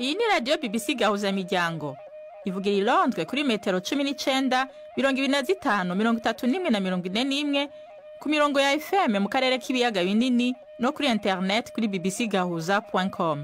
Iyi ni radiyo BBC Gahuzamiryango ivugira i Londres kuri metero 19, 25, 31 na 41 ku mirongo ya FM mu karere k'ibiyaga binini no kuri internet kuri bbcgahuza.com.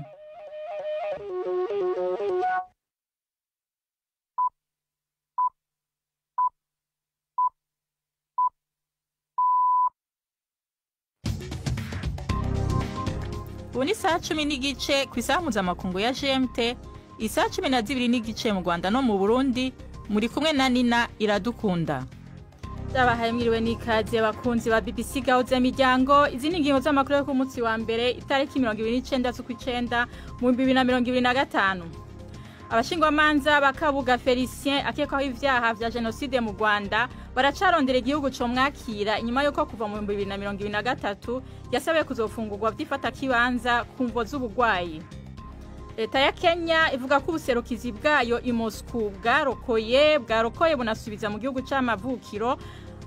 Ubu ni saa 10:15 ku isaha mpuzamakungu ya GMT, isaha 12:15 mu Rwanda no mu Burundi. Muri kumwe na Nina Iradukunda. Ndabahaye mwiriwe n'ikaze abakunzi ba BBC Gahuzamiryango. Izi ni ingingo z'amakuru yo ku munsi wa mbere, itariki 29 z'ukwicenda mu 2025. Abashingwamanza ba Kabuga Felicien akekwaho ivyaha vya jenoside mu Rwanda baracarondera igihugu comwakira inyuma yuko kuva mu 2023 yasabiwe kuzofungurwa vy'ifatakibanza ku mvo z'ubugwayi. Leta ya Kenya ivuga ko ubuserukizi bwayo i Moscow bwarokoye bunasubiza mu gihugu c'amavukiro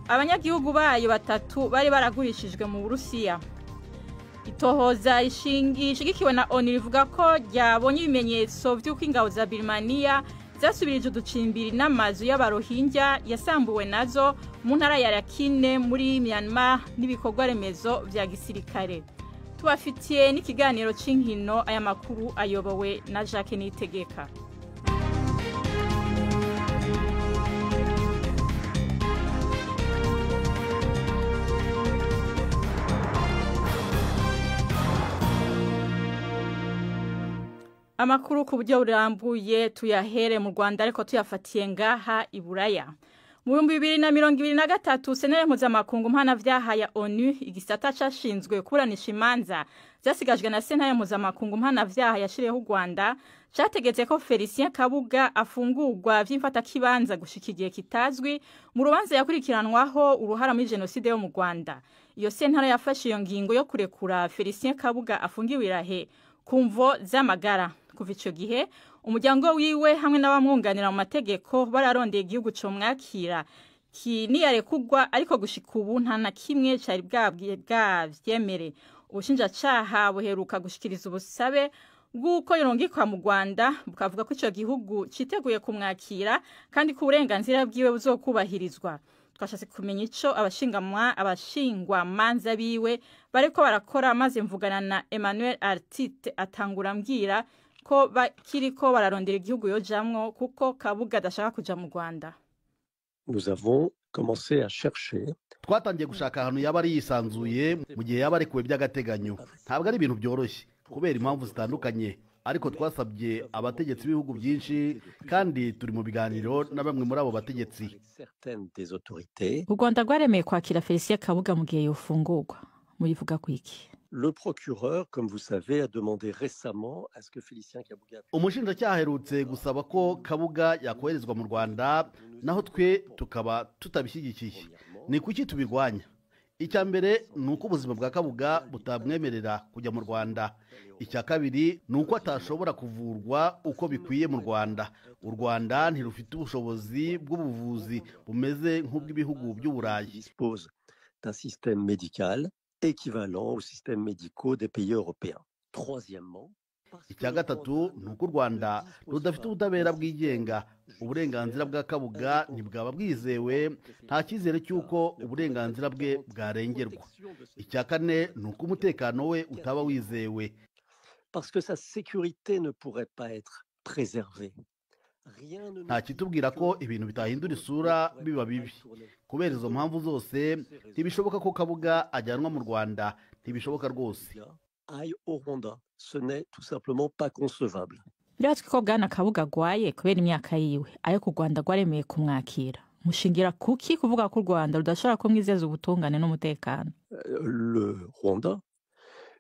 abanyagihugu bayo batatu bari baragurishijwe mu Burusiya. Itohoza ishigikiwe na ONU rivuga ko ryabonye ibimenyetso vy'uko ingabo za Birmania zasubirije uducimbiri n'amazu y'abarohingya yasambuwe nazo mu ntara ya Rakhine muri Myanmar n'ibikorwa remezo vya gisirikare. Tubafitiye n'ikiganiro c'inkino. Aya makuru ayobowe na Jacques Nitegeka. Amakuru ku buryo burambuye tuyahere mu Rwanda, ariko tuyafatiye ngaha i Buraya. Mu 2023, Sentare mpuzamakungu mpanavyaha ya ONU, igisata cashinzwe kuburanisha imanza zasigajwe na Sentare mpuzamakungu mpanavyaha yashiriyeho u Rwanda, categetse ko Felicien Kabuga afungurwa vy'imfatakibanza gushika igihe kitazwi mu rubanza yakurikiranwaho uruhara muri jenoside yo mu Rwanda. Iyo sentare yafashe iyo ngingo yo kurekura Felicien Kabuga afungiwe irahe ku mvo z'amagara. Kuva ico gihe, umuryango wiwe hamwe n'abamwunganira mu mategeko bararondeye igihugu comwakira niyarekugwa, ariko gushika ubu nta na kimwe cari bwavyemere. Ubushinjacaha buheruka gushikiriza ubusabe bw'uko yorungikwa mu Rwanda, bukavuga ko ico gihugu citeguye kumwakira kandi ko uburenganzira bwiwe buzokubahirizwa. Twashatse kumenya ico abashingwamanza biwe bariko barakora, maze mvugana na Emmanuel Artite, atangura ambwira ko bakiriko bararondera igihugu yojamwo kuko Kabuga adashaka kuja mu Rwanda. Nous avons commencé à chercher. Twatangiye gushaka ahantu yaba ari yisanzuye mu gihe yaba arekuwe by'agateganyo. Ntabwo ari ibintu byoroshye kubera impamvu zitandukanye, ariko twasabye abategetsi b'ibihugu byinshi kandi turi mu biganiro na bamwe muri abo bategetsi. Avec certaines des autorités. U Rwanda rwaremeye kwakira Felicien Kabuga mu gihe yofungurwa, murivuga kwiki? Le procureur, comme vous savez, a demandé récemment à ce que Félicien Kabuga Umushinjacyaha aherutse gusaba ko Kabuga yakoherezwa mu Rwanda, naho twe tukaba tutabishyigikiye. Ni kuki tubirwanya? Icya mbere ni uko ubuzima bwa Kabuga butamwemerera kujya mu Rwanda. Icya kabiri ni uko atashobora kuvurwa uko bikwiye mu Rwanda. U Rwanda ntirufite ubushobozi bw'ubuvuzi bumeze nk'ubw'ibihugu by'Uburayi. dispose d'un système médical équivalent aux systèmes médicaux des pays européens. Troisièmement, parce que Icya le gatatu Rwanda ni uko u Rwanda ne dispose rudafite pas ubutabera d'un bwigenga. système Uburenganzira bwa Kabuga ntibwaba bwizewe, nta cyizere cy'uko uburenganzira bwe bwarengerwa. Icya kane ni uko umutekano we utaba wizewe. parce que sa sécurité ne pourrait pas être préservée. Rien ne nous Nta dit kitubwira ko que ibintu les bitahindura choses ne isura pourraient biba pas bibi. tourner. Kubera izo mpamvu zose, ntibishoboka ko Kabuga ajyanwa mu Rwanda, ntibishoboka rwose. Kabuga aille au Rwanda. Ce n'est tout simplement pas concevable. Birazwi ko bwana Kabuga agwaye kubera imyaka yiwe, ariko u Rwanda rwaremeye kumwakira. Mushingira kuki kuvuga ko u Rwanda rudashobora kumwizeza ubutungane n'umutekano? Le Rwanda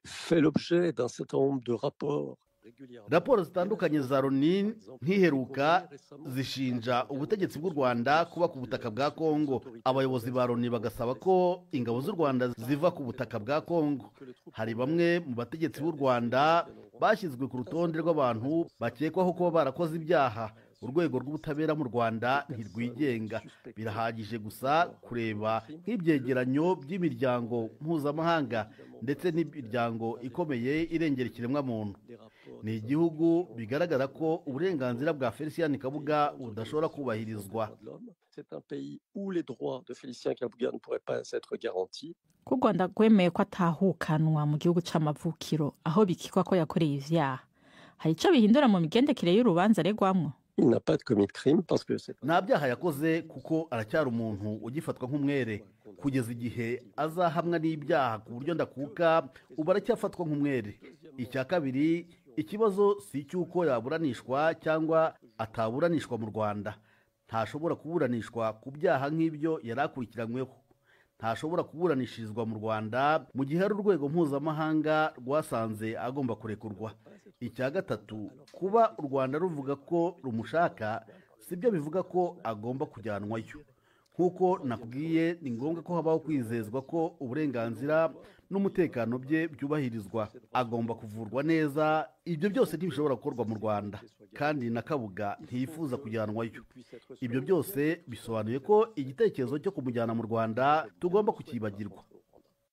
fait l'objet d'un certain nombre de rapports régulièrement. Raporo zitandukanye za Loni, nk'iheruka, zishinja ubutegetsi bw'u Rwanda kuba ku butaka bwa Kongo. Abayobozi ba Loni bagasaba ko ingabo z'u Rwanda ziva ku butaka bwa Kongo. Hari bamwe mu bategetsi b'u Rwanda bashyizwe ku rutonde rw'abantu bakekwaho kuba barakoze ibyaha. Urwego rw'ubutabera mu Rwanda ntirwigenga. Birahagije gusa kureba nk'ibyegeranyo by'imiryango mpuzamahanga. ndetse n'imiryango ikomeye irengera ikiremwamuntu. Ni igihugu bigaragara ko uburenganzira bwa Felicien Kabuga budashobora kubahirizwa. C'est un pays où les droits de Félicien Kabuga ne pourraient pas être garantis. Ko u Rwanda rwemeye ko atahukanwa mu gihugu c'amavukiro aho bikikwa ko yakoreye ivyaha, hari ico bihindura mu migendekere y'urubanza aregwamwo? Il n'a pas de commis de crime parce que c'est Nta byaha yakoze kuko aracyari umuntu ugifatwa nk'umwere kugeza igihe azahamwa n'ibyaha ku buryo ndakuka. Ubu aracyafatwa nk'umwere. Icya kabiri, ikibazo si icy'uko yaburanishwa cyangwa ataburanishwa mu Rwanda. Ntashobora kuburanishwa ku byaha nk'ibyo yari akurikiranyweho. Ntashobora kuburanishirizwa mu Rwanda mu gihe hari urwego mpuzamahanga rwasanze agomba kurekurwa. Icya gatatu, kuba u Rwanda ruvuga ko rumushaka si byo bivuga ko agomba kujyanwayo. Nk'uko nakubwiye, ni ngombwa ko habaho kwizezwa ko uburenganzira n'umutekano bye byubahirizwa. Agomba kuvurwa neza. Ibyo byose ntibishobora gukorwa mu Rwanda, kandi na Kabuga ntiyifuza kujyanwayo. Ibyo byose bisobanuye ko igitekerezo cyo kumujyana mu Rwanda tugomba kukibagirwa.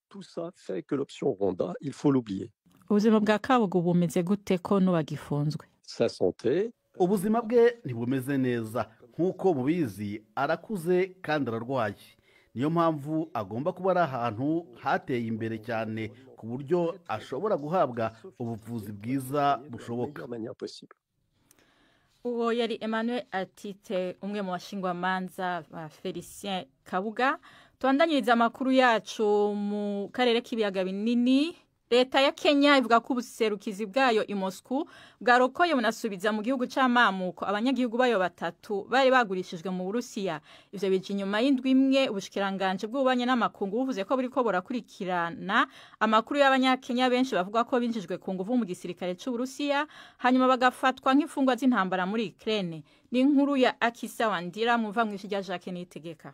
Tout ça fait que l'option Rwanda, il faut l'oublier. Ubuzima bwa Kabuga bumeze gute ko n'ubagifunzwe? Sa santé, Ubuzima bwe ntibumeze neza. Nk'uko mubizi, arakuze kandi ararwaye. Niyo mpamvu agomba kuba ari ahantu hateye imbere cyane ku buryo ashobora guhabwa ubuvuzi bwiza de la bushoboka. meilleure manière possible. Uwo yari Emmanuel Atite, umwe mu bashingwamanza ba Felicien Kabuga. Tubandanyiriza amakuru yacu mu karere k'ibiyaga binini. Leta ya Kenya ivuga ko ubuserukizi bwayo i Moscou bwarokoye bunasubiza mu gihugu c'amamuko abanyagihugu bayo batatu bari bagurishijwe mu Burusiya. Ivyo bije inyuma y'indwi imwe ubushikiranganje bw'ububanyi n'amakungu buvuze ko buriko burakurikirana amakuru y'abanyakenya benshi bavuga ko binjijwe ku nguvu mu gisirikare c'Uburusiya, hanyuma bagafatwa nk'imfungwa z'intambara muri Ukraine. Ni inkuru ya Akisa Wandira muva mw'ijwi rya Jacques Niyitegeka.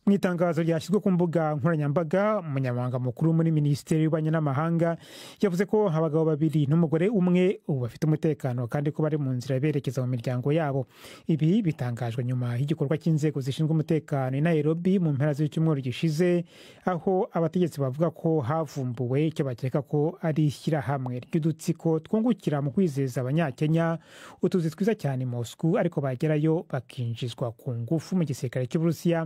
Mu itangazo ryashyizwe ku mbuga nkoranyambaga, umunyamabanga mukuru muri Minisiteri y'Ububanyi n'Amahanga yavuze ko abagabo babiri n'umugore umwe ubu bafite umutekano kandi ko bari mu nzira berekeza mu miryango yabo. Ibi bitangajwe nyuma y'igikorwa cy'inzego zishinzwe umutekano i Nairobi mu mpera z'icyumweru gishize, aho abategetsi bavuga ko havumbuwe icyo bakeka ko ari ishyirahamwe ry'udutsiko twungukira mu kwizeza Abanyakenya utuzi twiza cyane i Moscou, ariko bagerayo bakinjizwa ku ngufu mu gisirikare cy'Uburusiya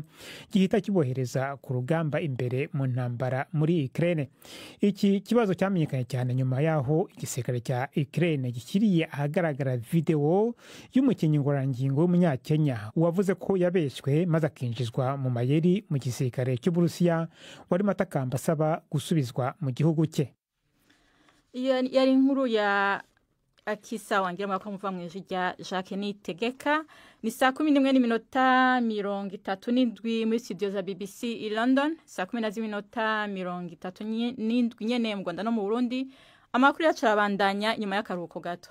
gihita kibohereza ku rugamba imbere mu ntambara muri Ukraine. Iki kibazo cyamenyekanye cyane nyuma y'aho igisirikare cya Ukraine gishyiriye ahagaragara videwo y'umukinnyi ngororangingo w'Umunyakenya wavuze ko yabeshywe maze akinjizwa mu mayeri mu gisirikare cy'Uburusiya, warimo atakamba asaba gusubizwa mu gihugu cye. Iyo yari inkuru ya Akisa Wangira mwaka muva mu ijwi rya Jacques Niyitegeka. Ni saa 11:37 muri studio za BBC i London, saa 10:37 nyene mu Rwanda no mu Burundi. Amakuru yacu arabandanya nyuma y'akaruhuko gato.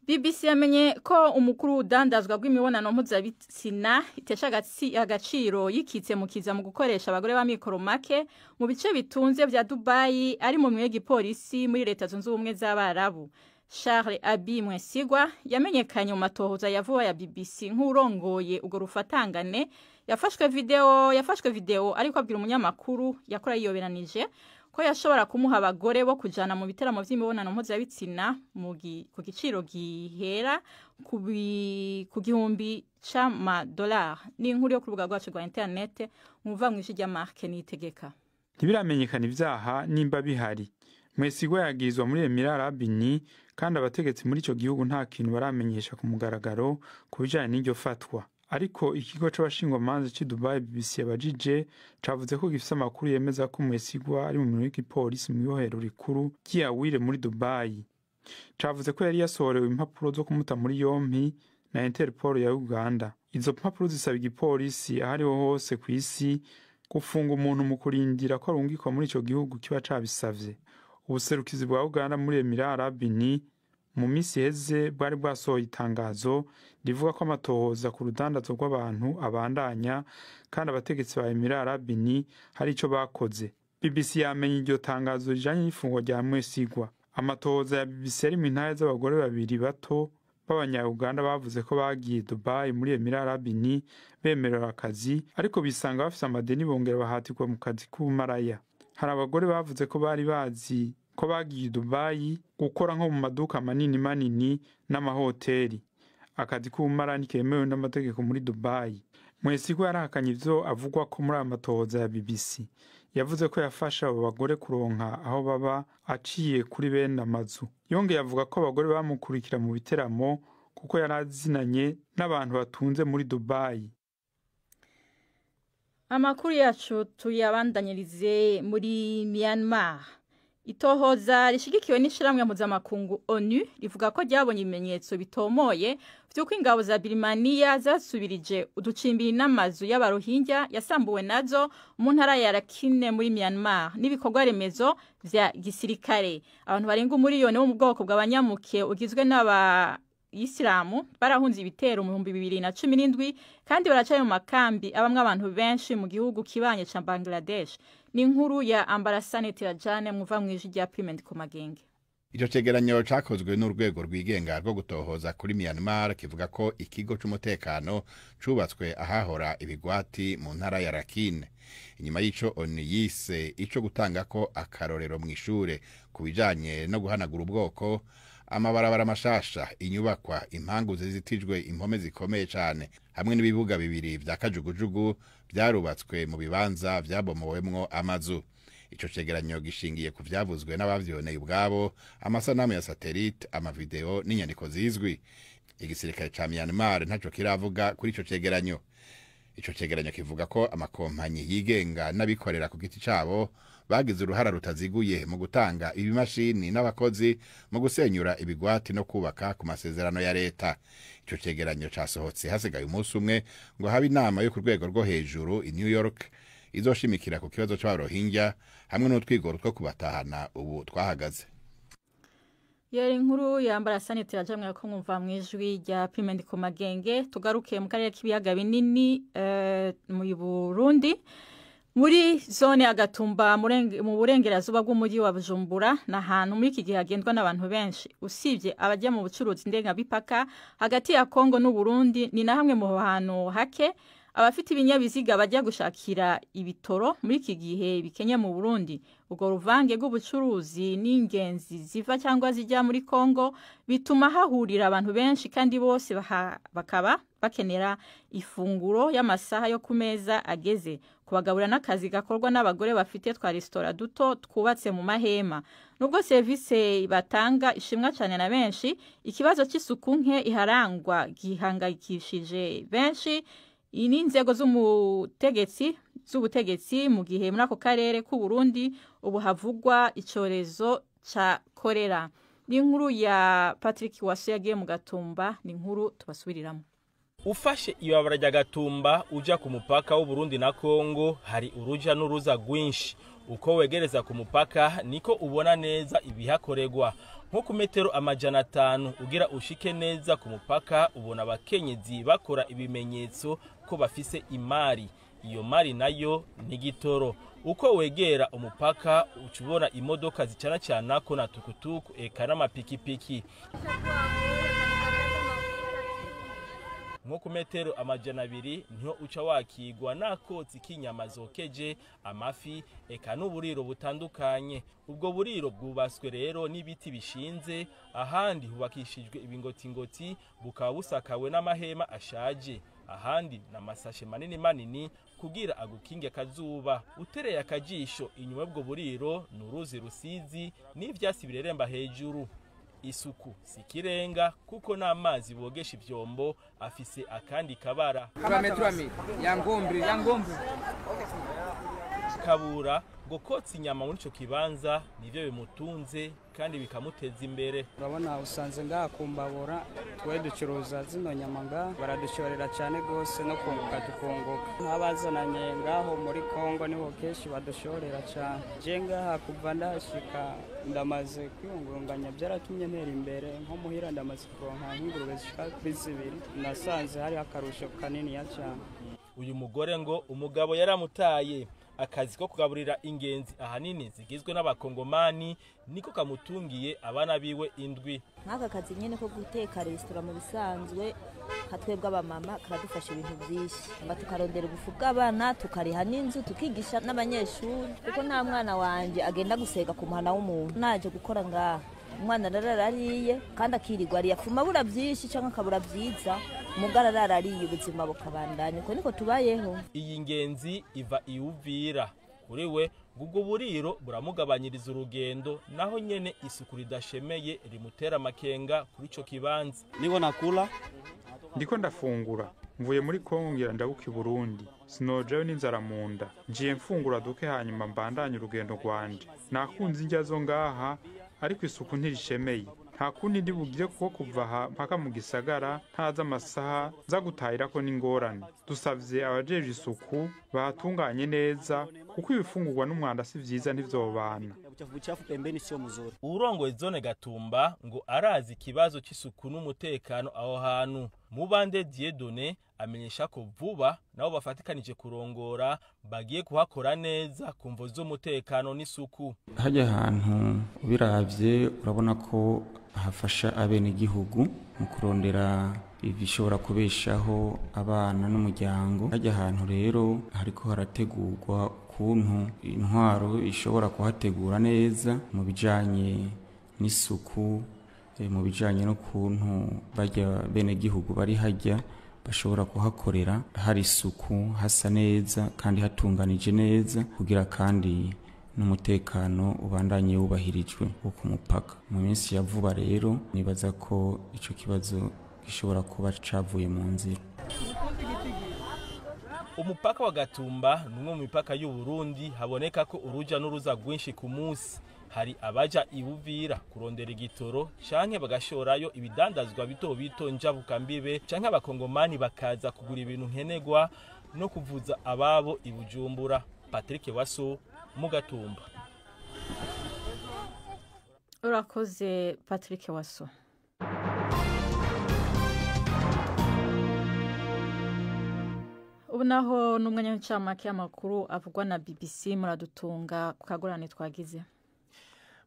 BBC yamenye ko umukuru w'udandazwa bw'imibonano mpuzabitsina itesha agaciro yikitse mu kiza mu gukoresha abagore b'amikoro make mu bice bitunze vya Dubai ari mu minwe y'igipolisi muri Leta Zunze Ubumwe z'Abarabu. Charles Abi Mwesigwa yamenyekanye mu matohoza ya vuba ya BBC nk'urongoye urwo rufatangane. Yafashwe video ariko abwira umunyamakuru yakora yiyoberanije ko yashobora kumuha abagore bo kujana mu biteramo vy'imibonano mpuzabitsina ku giciro gihera ku 1000 c'amadolari. Ni inkuru yo ku rubuga rwacu rwa interinete muva mw'ijwi rya Mark Niyitegeka. Ntibiramenyekana ibyaha nimba bihari. Mwesigwa yagirizwa muri Emirats Arabes Unis, kandi abategetsi muri ico gihugu nta kintu baramenyesha ku mugaragaro ku bijanye n'iryo fatwa. Ariko ikigo c'abashingwamanza c'i Dubai BBC yabajije cavuze ko gifise amakuru yemeza ko Mwesigwa ari mu minwe y'igipolisi mw'ibohero rikuru ry'i muri Dubai. Cavuze ko yari yasohorewe impapuro zo kumuta muri yompi na Interpol ya Uganda. Izo mpapuro zisaba igipolisi aho ariho hose kw'isi gufunga umuntu mu kurindira ko arungikwa muri ico gihugu kiba cabisavye. Ubuserukizi bwa Uganda muri Emirats Arabes Unis mu minsi iheze bwari bwasohoye itangazo rivuga ko amatohoza ku rudandazo rw'abantu abandanya, kandi abategetsi ba Emirats Arabes Unis hari ico bakoze. BBC yamenye iryo tangazo rijanye n'ifungwa rya Mwesigwa. Amatohoza ya BBC yari mu ntahe z'abagore babiri bato b'abanya-Uganda bavuze ko bagiye Dubai muri Emirats Arabes Unis bemerewe akazi, ariko bisanga bafise amadeni bongera bahatirwa mu kazi k'ubumaraya. Hari abagore bavuze ko bari bazi ko bagiye Dubai gukora nko mu maduka manini manini n'amahoteli. Akazi k'ubumaraya ntikemewe n'amategeko muri Dubai. Mwesigwa yarahakanye ivyo avugwa ko muri aya matohoza ya BBC. Yavuze ko yafasha abo bagore kuronka aho baba aciye kuri bene amazu. Yongeye avuga ko abagore bamukurikira mu biteramo kuko yari azinanye n'abantu batunze muri Dubai. Amakuru yacu tuyabandanyirize muri Myanmar. Itohoza rishigikiwe n'ishiramwe mpuzamakungu ONU rivuga ko ryabonye ibimenyetso bitomoye vy'uko ingabo za Birmania zasubirije uducimbiri n'amazu y'abarohingya yasambuwe nazo mu ntara ya Rakhine muri Myanmar n'ibikorwa remezo vya gisirikare. Abantu barenga umuriyoni bo mu bwoko bw'abanyamuke ugizwe n'aba Isilamu barahunze ibitero mu 2017 kandi baracari mu makambi abamwe abantu benshi mu gihugu kibanye ca Bangladesh. Ni inkuru ya Ambarasane Tirajane muva mw'ijwi rya Piment ku Magenge. Ico cegeranyo cakozwe n'urwego rwigenga rwo gutohoza kuri Myanmar kivuga ko ikigo c'umutekano cubatswe ahahora ibigwati mu ntara ya Rakhine. Inyuma y'ico ONU yise ico gutanga ko akarorero mw'ishure ku bijanye no guhanagura ubwoko, amabarabara mashasha, inyubakwa, impangu zizitijwe impome zikomeye cane hamwe n'ibibuga bibiri vya kajugujugu vyarubatswe mu bibanza vyabomowemwo amazu. Ico cegeranyo gishingiye ku vyavuzwe n'abavyoneye ubwabo, amasanamu ya satellite, amavideo n'inyandiko zizwi. Igisirikare ca Myanmar ntaco kiravuga kuri ico cegeranyo. Ico cegeranyo kivuga ko amakompanyi yigenga n'abikorera ku giti cabo bagize uruhara rutaziguye mu gutanga ibimashini n'abakozi mu gusenyura ibigwati no kubaka ku masezerano ya leta. Ico cegeranyo casohotse hasigaye umunsi umwe ngo habe inama yo ku rwego rwo hejuru i New York izoshimikira ku kibazo c'abarohingya hamwe n'utwigoro two kubatahana ubu twahagaze. Yari inkuru yambara sanitira jamwe ko mwumva mwijwi rya Piment ku Magenge. Tugaruke mu karere k'ibiyaga binini mu Burundi muri zone ya Gatumba mu burengerazuba bw'umujyi wa Bujumbura, na hantu muri iki gihe hagendwa n'abantu benshi usibye abajya mu bucuruzi ndengamipaka hagati ya Kongo n'u Burundi. Ni na hamwe mu hantu hake abafite ibinyabiziga bajya gushakira ibitoro muri iki gihe bikenye mu Burundi. Ubwo ruvange rw'ubucuruzi n'ingenzi ziva cyangwa zijya muri Kongo bituma hahurira abantu benshi kandi bose bakaba bakenera ifunguro y'amasaha yo ku meza ageze. Kubagaburira n'akazi gakorwa n'abagore bafite twa resitora duto twubatse mu mahema. Nubwo serivisi batanga ishimwa cyane na benshi, ikibazo cy'isuku nke iharangwa gihangayikishije benshi. Iyi ni inzego z'ubutegetsi mu gihe muri ako karere k'u Burundi ubu havugwa icorezo ca kolera. Ni inkuru ya Patrick Waso yagiye mu Gatumba, ni inkuru tubasubiriramo. Ufashe ibarabara rya Gatumba uja ku mupaka w'u Burundi na Kongo hari uruja n'uruza rwinshi. Uko wegereza ku mupaka niko ubona neza ibihakorerwa. Nko ku metero 500 ugira ushike neza ku mupaka ubona abakenyezi bakora ibimenyetso ko bafise imari. Iyo mari nayo ni gitoro. Uko wegera umupaka ucubona imodoka zicana cana ko na tukutuku eka n'amapikipiki. Nko ku metero 200 niho uca wakigwa n'akotsi k'inyama zokeje, amafi eka n'uburiro butandukanye. Ubwo buriro bwubatswe rero n'ibiti bishinze, ahandi hubakishijwe ibingotingoti, bukaba busakawe n'amahema ashaje, ahandi n'amasashe manini manini kugira agukinge akazuba. Utereye akajisho inyuma y'ubwo buriro n'uruzi Rusizi n'ivyasi bireremba hejuru. Isuku sikirenga kuko n'amazi bogesha ivyombo afise akandi kabara. Kabura ngo kotsa inyama muri ico kibanza nivyo bimutunze kandi bikamuteza imbere. Urabona usanze ngaha kumbabura twe ducuruza zino nyama ngaha baradushorera cyane gose no kunguka tukunguka. Nk'abazananye ngaho muri Kongo niho kenshi badushorera cyane. Je ngaha kuva ndashika ndamaze kwiyungunganya byaratumye ntera imbere, nko muhira ndamaze kuronka nk'ingurube zishika kuri 2, nasanze hari akarusho kanini ya cyane. Uyu mugore ngo umugabo yaramutaye Akazi ko kugaburira ingenzi ahanini zigizwe n'abakongomani niko kamutungiye abana biwe 7. Nk'aka kazi nyine ko guteka resitora mu bisanzwe nka twebwe abamama karadufasha ibintu byinshi, tukarondera ubufu bw'abana, tukariha n'inzu, tukigisha n'abanyeshuri, kuko nta mwana wanjye agenda gusega ku muhana w'umuntu. Naje gukora ngaha umwana ararariye kandi akirirwa ariye, afuma abura byinshi cyangwa akabura byiza, umugara ararariye ubuzima bukabandanya, uko niko tubayeho. Iyi ngenzi iva iwuvira kuri we ubwo buriro buramugabanyiriza urugendo, naho nyene isuku ridashemeye rimutera amakenga kuri ico kibanza. Niko nakula, ndiko ndafungura, mvuye muri Kongo ngira ndabuka i Burundi, sinojayo n'inzara mu nda, ngiye mfungura duke hanyuma mbandanye urugendo rwanje. Nakunze indya zo ngaha ariko isuku ntirishemeye, nta kundi ndi bugire kuko kuva aha mpaka mu gisagara ntazi amasaha nza gutahirako n'ingorane. Dusavye abajejwe isuku bahatunganye neza kuko ibifungurwa n'umwanda si vyiza ntivyobana. Uwurongoye zone Gatumba ngo arazi ikibazo c'isuku n'umutekano aho hantu. Mubande Dieudonné amenyesha ko vuba nabo bafatikanije kurongora bagiye kuhakora neza ku mvo z'umutekano n'isuku. Hajya ahantu ubiravye urabona ko hafasha abenegihugu mu kurondera ibishobora kubeshaho abana n'umuryango. Hajya ahantu rero hariko harategurwa ukuntu intwaro ishobora kuhategura neza mu bijanye n'isuku, mu bijanye n'ukuntu bajya benegihugu bari hajya bashobora kuhakorera hari isuku, hasa neza kandi hatunganije neza, kugira kandi n'umutekano ubandanye wubahirijwe wo ku mupaka. Mu minsi ya vuba rero nibaza ko ico kibazo gishobora kuba cavuye mu nzira. Umupaka wa Gatumba ni umwe mu mipaka y'u Burundi haboneka ko uruja n'uruza rwinshi ku munsi. Hari abaja iwuvira kurondera igitoro canke bagashorayo ibidandazwa bito bito njabukambibe, canke abakongomani bakaza kugura ibintu nkenegwa no kuvuza ababo i Bujumbura. Patrick Waso mu Gatumba. Urakoze Patrick Waso. Ubu naho n'umwanya w'incamake y'amakuru avugwa na BBC, muradutunga ku kagorane twagize.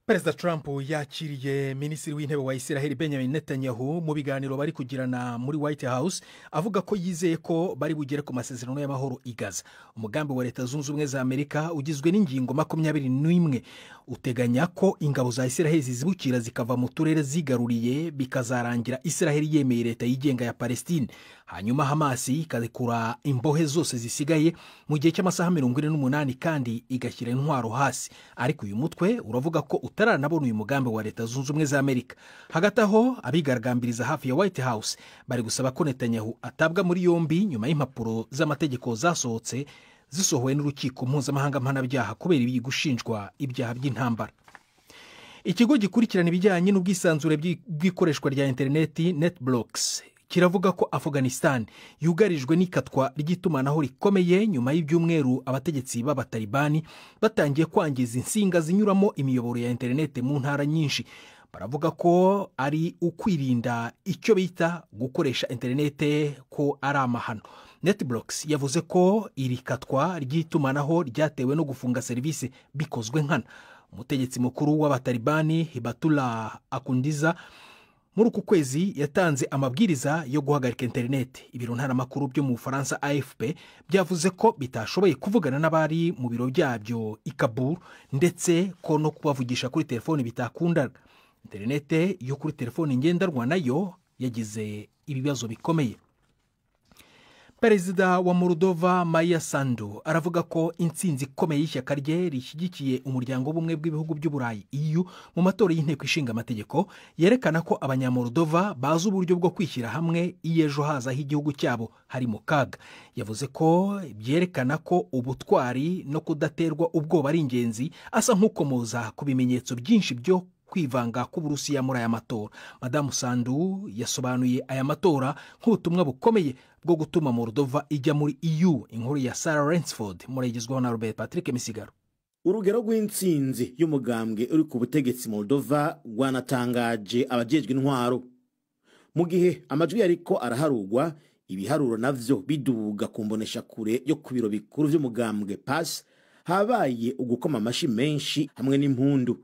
Perezida Trump yakiriye Minisitiri w'Intebe wa Israel Benjamin Netanyahu mu biganiro bari kugirana muri White House, avuga ko yizeye ko bari bugere ku masezerano y'amahoro i Gaza. Umugambi wa Leta Zunze Ubumwe za Amerika ugizwe n'ingingo 21 uteganya ko ingabo za Israel zizibukira zikava mu turere zigaruriye, bikazarangira Israel yemeye leta yigenga ya Palestine, hanyuma Hamas ikarekura imbohe zose zisigaye mu gihe cy'amasaha 48 kandi igashyira intwaro hasi. Ariko uyu mutwe uravuga ko utaranabona uyu mugambi wa Leta Zunze Ubumwe za Amerika. Hagati aho abigaragambiriza hafi ya White House bari gusaba ko Netanyahu atabwa muri yombi nyuma y'impapuro z'amategeko zasohotse zisohowe n'urukiko mpuzamahanga mpanabyaha kubera ibi gushinjwa ibyaha by'intambara. Ikigo gikurikirana ibijyanye n'ubwisanzure bw'ikoreshwa rya interineti NetBlocks kiravuga ko Afghanistan yugarijwe n'ikatwa ry'itumanaho rikomeye nyuma y'ibyumweru abategetsi b'abatalibani batangiye kwangiza insinga zinyuramo imiyoboro ya interineti mu ntara nyinshi. Baravuga ko ari ukwirinda icyo bita gukoresha interineti ko ari amahano. NetBlocks yavuze ko iri katwa ry'itumanaho ryatewe no gufunga serivisi bikozwe nkana. Umutegetsi mukuru w'abatalibani Hibatullah Akundiza muri uku kwezi yatanze amabwiriza yo guhagarika interineti. Ibiro ntaramakuru byo mu Bufaransa AFP byavuze ko bitashoboye kuvugana n'abari mu biro byabyo i Kabul, ndetse ko no kubavugisha kuri telefoni bitakundaga. Interineti yo kuri telefoni ngendanwa nayo yagize ibibazo bikomeye. Perezida wa Moldova Maia Sandu aravuga ko intsinzi ikomeye y'ishyaka rye rishyigikiye umuryango w'ubumwe bw'ibihugu by'Uburayi EU mu matora y'inteko ishinga amategeko yerekana ko abanyamoldova bazi uburyo bwo kwishyira hamwe iyo ejo haza h'igihugu cyabo hari mu kaga. Yavuze ko byerekana ko ubutwari no kudaterwa ubwoba ari ingenzi, asa nk'ukomoza ku bimenyetso byinshi byo kwivanga k'Uburusiya muri aya matora. Madamu Sandu yasobanuye aya matora nk'ubutumwa bukomeye bwo gutuma Moldova ijya muri EU. Inkuru ya Sarah Rensford murayigezwaho na Robert Patrick Misigaro. Urugero rw'intsinzi y'umugambwe uri ku butegetsi Moldova rwanatangaje abajejwe intwaro. Mu gihe amajwi yariko araharugwa, ibiharuro navyo biduga ku mboneshakure yo ku biro bikuru vy'umugambwe PAS, Habaye ugukoma amashi menshi hamwe n'impundu.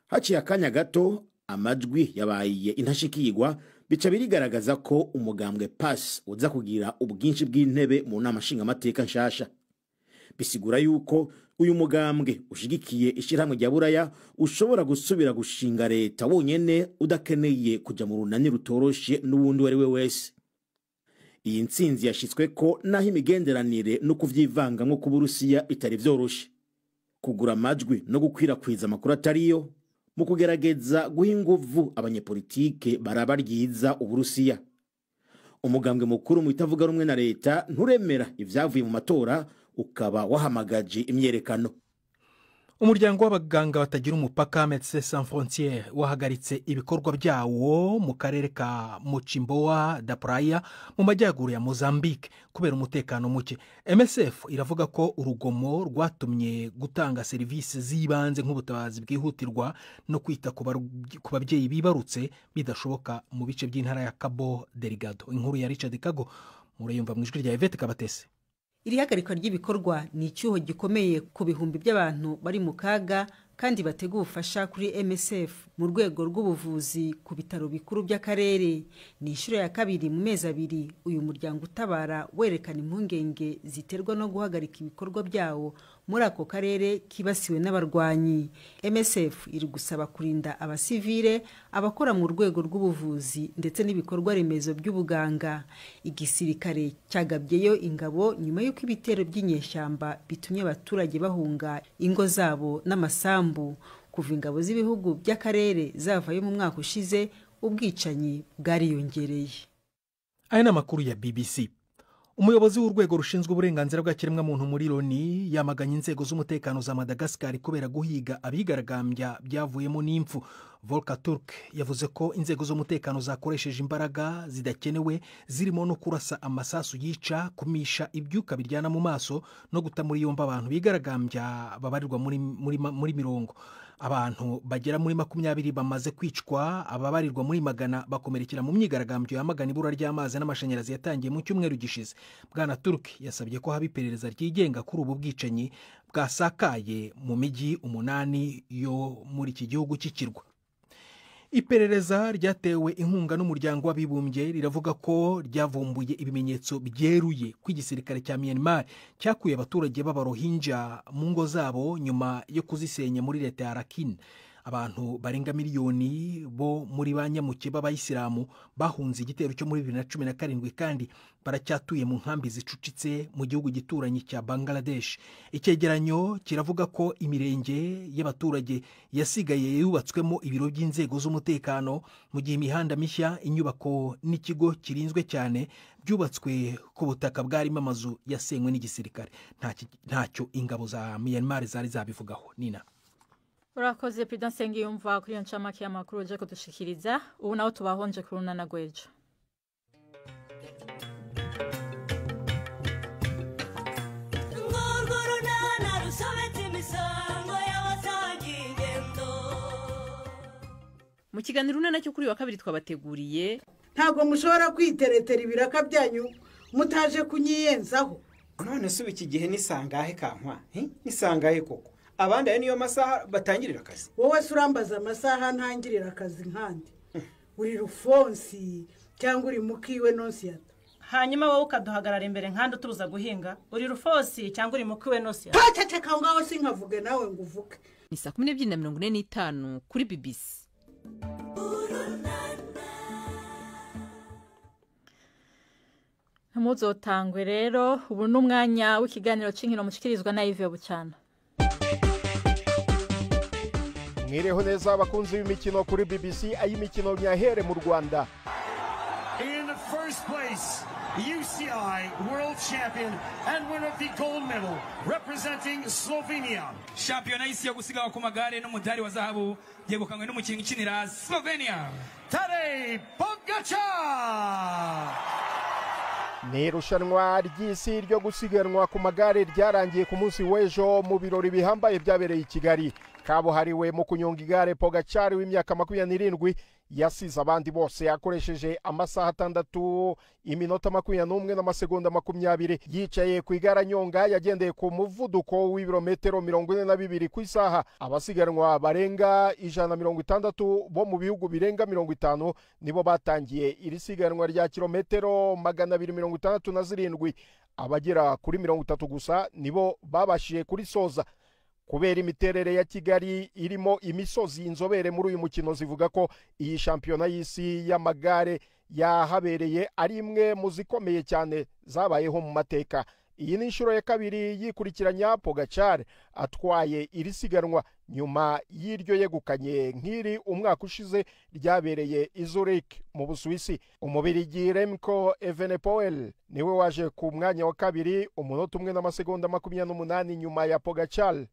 Haciye akanya gato amajwi yabaye intashikirwa, bica birigaragaza ko umugambwe PAS uza kugira ubwinshi bw'intebe mu nama nshingamateka nshasha. Bisigura yuko uyu mugambwe ushigikiye ishyirahamwe rya Buraya ushobora gusubira gushinga leta wonyene, udakeneye kuja mu runani rutoroshe n'uwundi uwo ari we wese. Iyi ntsinzi yashyitswe ko naho imigenderanire no kuvyivangamwo ku Burusiya bitari vyoroshe. Kugura amajwi no gukwirakwiza amakuru atariyo mu kugerageza guha inguvu abanyepolitike baraba ryiza Uburusiya. Umugambwe mukuru mu itavuga rumwe na leta nturemera ivyavuye mu matora, ukaba wahamagaje imyerekano. Umuryango w'abaganga batagira umupaka, Médecins Sans Frontières, wahagaritse ibikorwa byawo mu karere ka Mocimboa da Praia mu majyaruguru ya Mozambique kubera umutekano muke. MSF iravuga ko urugomo rwatumye gutanga serivisi z'ibanze nk'ubutabazi bwihutirwa no kwita ku babyeyi bibarutse bidashoboka mu bice by'intara ya Cabo Delgado. Inkuru ya Richard Kago murayumva mu ijwi rya Yvette Kabatese. Iri hagarikwa ry'ibikorwa ni icyuho gikomeye ku bihumbi by'abantu bari mu kaga kandi batega ubufasha kuri MSF mu rwego rw'ubuvuzi ku bitaro bikuru by'akarere. Ni inshuro ya kabiri mu mezi 2 uyu muryango utabara werekana impungenge ziterwa no guhagarika ibikorwa byawo muri ako karere kibasiwe n'abarwanyi. MSF iri gusaba kurinda abasivile, abakora mu rwego rw'ubuvuzi ndetse n'ibikorwa remezo by'ubuganga. Igisirikare cyagabyeyo ingabo nyuma y'uko ibitero by'inyeshyamba bitumye abaturage bahunga ingo zabo n'amasambu. Kuva ingabo z'ibihugu by'akarere zavayo mu mwaka ushize, ubwicanyi bwariyongereye. Aya ni amakuru ya BBC. Umuyobozi w'urwego rushinzwe uburenganzira bwa kiremwamuntu muri Loni yamaganye inzego z'umutekano za Madagascar kubera guhiga abigaragambya byavuyemo n'impfu. Volker Turk yavuze ko inzego z'umutekano zakoresheje imbaraga zidakenewe, zirimo no kurasa amasasu yica, kumisha ibyuka biryana mu maso no guta muri yombi abantu bigaragambya babarirwa muri mirongo. Abantu bagera muri 20 bamaze kwicwa, ababarirwa muri 100 bakomerekera mu myigaragambyo yamagana ibura ry'amazi n'amashanyarazi yatangiye mu cyumweru gishize. Bwana Turk yasabye ko haba iperereza ryigenga kuri ubu bwicanyi bwasakaye mu mijyi 8 yo muri iki gihugu cy'ikirwa. Iperereza ryatewe inkunga n'umuryango w'abibumbye riravuga ko ryavumbuye ibimenyetso byeruye ko igisirikare cya Myanmar cyakuye abaturage b'Abarohinja mu ngo zabo nyuma yo kuzisenya muri leta ya Rakhine. Abantu barenga miliyoni bo muri ba nyamuke b'abayisilamu bahunze igitero cyo muri 2017 kandi baracyatuye mu nkambi zicucitse mu gihugu gituranyi cya Bangladesh. Icyegeranyo kiravuga ko imirenge y'abaturage yasigaye yubatswemo ibiro by'inzego z'umutekano, mu gihe imihanda mishya, inyubako n'ikigo kirinzwe cyane byubatswe ku butaka bwarimo amazu yasenywe n'igisirikare. Ntacyo ingabo za Myanmar zari zabivugaho. Nina. Urakoze Prudence Nsengiyumva kuri iyo ncamake y'amakuru uje kudushikiriza. Ubu naho tubahonje ku runana rw'ejo. Mu kiganiro Urunana cyo kuri wa kabiri twabateguriye: Ntabwo mushobora kwiteretera ibiraka byanyu mutaje kunyiyenzaho. None se iki gihe nisangahe kankwa? Nisangahe koko? Abandi ayo niyo masaha batangirira akazi. Wowe se urambaza amasaha ntangirira akazi nkandi? Uri Rufonsi cyangwa uri mukiwe Nonsiyata? Hanyuma wowe ukaduhagarara imbere nkandi utubuza guhinga, uri Rufonsi cyangwa uri mukiwe Nonsiyata? Ceceka aho ngaho, sinkavuge nawe ngo uvuge. Ni saa 12:45 kuri BBC. Ntimuzotangwe rero, ubu ni umwanya w'ikiganiro cy'inkino mushikirizwa na Yves Bucyana. Mwireho neza abakunzi b'imikino kuri BBC. Ay'imikino nyahere mu Rwanda. In the first place, UCI World Champion and winner of the gold medal, representing Slovenia. Shampiyona y'isi yo gusiganwa ku magare n'umudari wa zahabu yegukanywe n'umukinnyi ukinira Slovenia, Tadej Pogacar. Ni irushanwa ry'isi ryo gusiganwa ku magare ryarangiye ku munsi w'ejo mu birori bihambaye byabereye i Kigali. Kabuhariwe mu kunyonga igare Pogacar w'imyaka 27 Yasize abandi bose yakoresheje amasaha 6 iminota 21 n'amasegonda 20. Yicaye ku igare anyonga, yagendeye ku muvuduko w'ibirometero 42 ku isaha. Abasiganwa barenga 160 bo mu bihugu birenga 50 nibo batangiye iri siganwa rya kilometero 267. Abagera kuri 30 gusa nibo babashije kurisoza. Kubera imiterere ya Kigali irimo imisozi, inzobere muri uyu mukino zivuga ko iyi shampiyona y'isi y'amagare yahabereye ari imwe mu zikomeye cyane zabayeho mu mateka. Iyi ni inshuro ya kabiri yikurikiranya Pogacar atwaye iri siganwa nyuma y'iryo yegukanye nk'iri umwaka ushize ryabereye i Zurich mu Busuwisi. Umubirigi Remco Evenepoel niwe waje ku mwanya wa kabiri, umunota 1 n'amasegonda 28 nyuma ya Pogacar.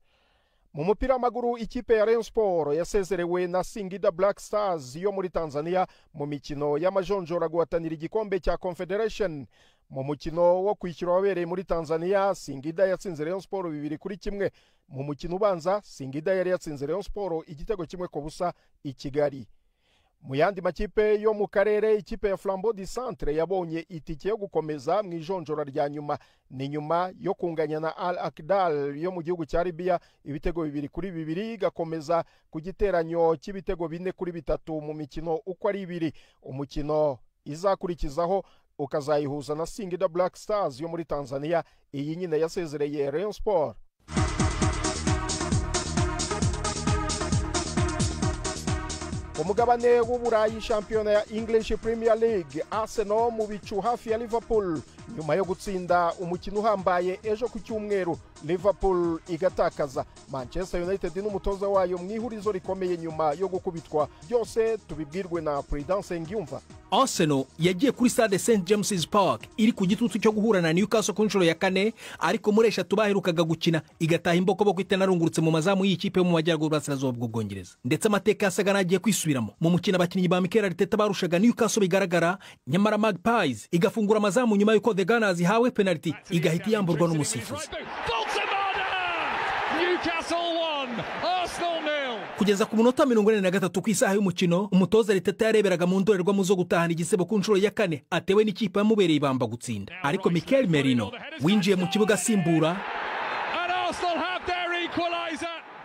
Mu mupira w'amaguru, ikipe ya Rayon Sport yasezerewe na Singida Black Stars yo muri Tanzania mu mikino y'amajonjora guhatanira igikombe cya Confederation. Mu mukino wo kwishyura wabereye muri Tanzania, Singida yatsinze Rayon Sport 2-1. Mu mukino ubanza, Singida yari yatsinze Rayon Sport 1-0 i Kigali. Mu yandi makipe yo mu karere, ikipe ya Flambeau du Centre yabonye itike yo gukomeza mu ijonjora rya nyuma. Ni nyuma yo kunganya na Al Akdal yo mu gihugu cya Libya ibitego 2-2, igakomeza ku giteranyo cy'ibitego 4-3 mu mikino uko ari ibiri. Umukino izakurikizaho ukazayihuza na Singida Black Stars yo muri Tanzania, iyi nyine yasezereye Rayon Sport. Umugabane w'Uburayi, shampiyona ya English Premier League, Arsenal mu bicu hafi ya Liverpool nyuma yo gutsinda umukino uhambaye ejo ku cyumweru, Liverpool igatakaza. Manchester United n'umutoza wayo mu ihurizo rikomeye nyuma yo gukubitwa. Byose tubibwirwe na Prudence Ngiyumva. Arsenal yagiye kuri stade St James's Park iri ku gitutu cyo guhura na Newcastle ku nshuro ya 4, ariko muri 3 baherukaga gukina igataha imbokoboko itanarungurutse mu mazamu y'ikipe yo mu majyaruguru y'Uburasirazuba bw'Ubwongereza. Ndetse amateka yasaga n'agiye kwisubiramo mu mukino abakinnyi ba Mikel Arteta barushaga Newcastle bigaragara, nyamara Magpies igafungura amazamu nyuma y'uko The Gunners ihawe penalty igahita yamburwa n'umusifuzi. Kugeza ku munota 43 ku isaha y'umukino, umutoza Arteta yareberaga mu ndorerwamo zo gutahana igisebo ku nshuro ya 4 atewe n'ikipe yamubereye ibamba gutsinda. Ariko Mikel Merino winjiye mu kibuga asimbura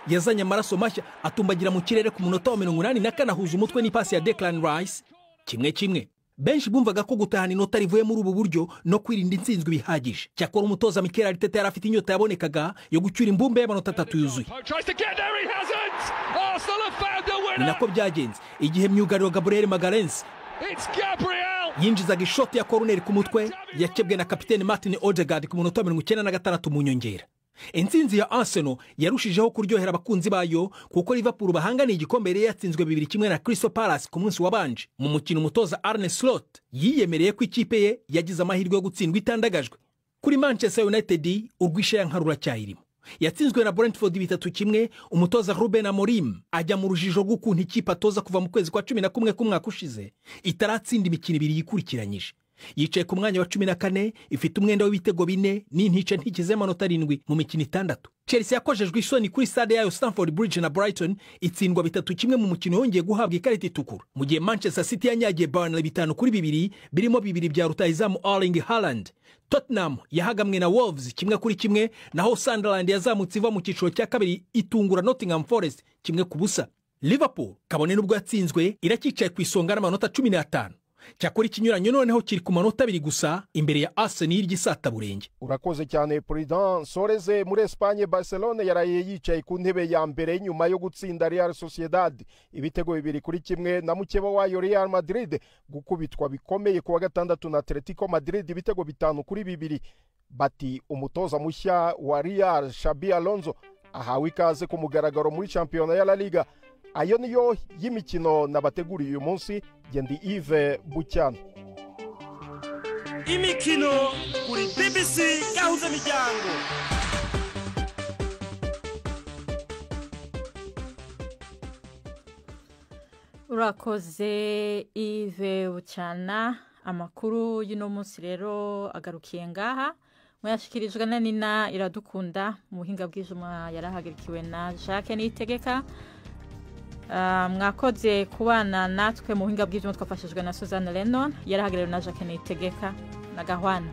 yazanye amaraso mashya atumbagira mu kirere ku munota wa 84 ahuza umutwe n'ipasi ya Declan Rice 1-1. Benshi bumvaga ko gutahana inota rivuye muri ubu buryo no kwirinda intsinzwi bihagije. Cyakora umutoza Mikel Arteta yari afite inyota yabonekaga yo gucyura imbumbe y'amanota 3 yuzuye. Ni nako byagenze igihe myugariro Gabriel Magalhaes yinjizaga ishoti ya koruneri ku mutwe yakebwe na kapiteni Martin Odegaard ku munota 96 mu nyongera. Intsinzi ya Arsenal yarushijeho kuryohera abakunzi bayo kuko Liverpool bahanganiye igikombe yari yatsinzwe 2-1 na Crystal Palace ku munsi wabanje. Mu mukino umutoza Arne Slot yiyemereye ko ikipe ye yagize amahirwe yo gutsindwa itandagajwe. Kuri Manchester United urwishe ya nkarura cyayirimo. Yatsinzwe na Brentford 3-1, umutoza Ruben Amorim ajya mu rujijo rw'ukuntu ikipe atoza kuva mu kwezi kwa 11 k'umwaka ushize itaratsinda imikino ibiri yikurikiranyije. Yicaye ku mwanya wa 14 ifite umwenda w'ibitego 4 n'intice ntikize amanota 7 mu mikino 6. Chelsea yakojejwe isoni kuri stade yayo Stamford Bridge na Brighton itsindwa 3-1 mu mukino yongeye guhabwa ikarita itukura, mu gihe Manchester City yanyagiye Burnley 5-2 birimo 2 bya rutahizamu Erling Haaland. Tottenham yahagamwe na Wolves 1-1, naho Sunderland yazamutse iva mu cyiciro cya kabiri itungura Nottingham Forest 1-0. Liverpool kabone n'ubwo yatsinzwe iracyicaye ku isonga n'amanota 15. Cyakora ikinyuranyo noneho kiri ku manota 2 gusa imbere ya Arsenal y'isataburenge. Urakoze cyane Prudence. Soreze muri Espagne, Barcelona yaraye yicaye ku ntebe ya mbere nyuma yo gutsinda Real Sociedad ibitego 2-1 na mukeba wayo Real Madrid gukubitwa bikomeye kuwa gatandatu na Atletico Madrid ibitego 5-2. Bati umutoza mushya wa Real Xabi Alonso ahawe ikaze ku mugaragaro muri shampiyona ya La Liga. Ayo niyo y'imikino nabateguriye uyu munsi. Gendi Yves Bucyana. Imikino kuri BBC Gahuza Miryango. Urakoze Yves Bucyana. Amakuru y'uno munsi rero agarukiye ngaha. Mwashikirijwe na Nina Iradukunda, mu buhinga bw'ijuma yarahagirikiwe na Jacques Niyitegeka. Mwakoze kubana natwe mu buhinga bw'ibyuma, twafashijwe na Suzanne Lennon, yarahagarariwe na Jacques Niyitegeka na Gahwana.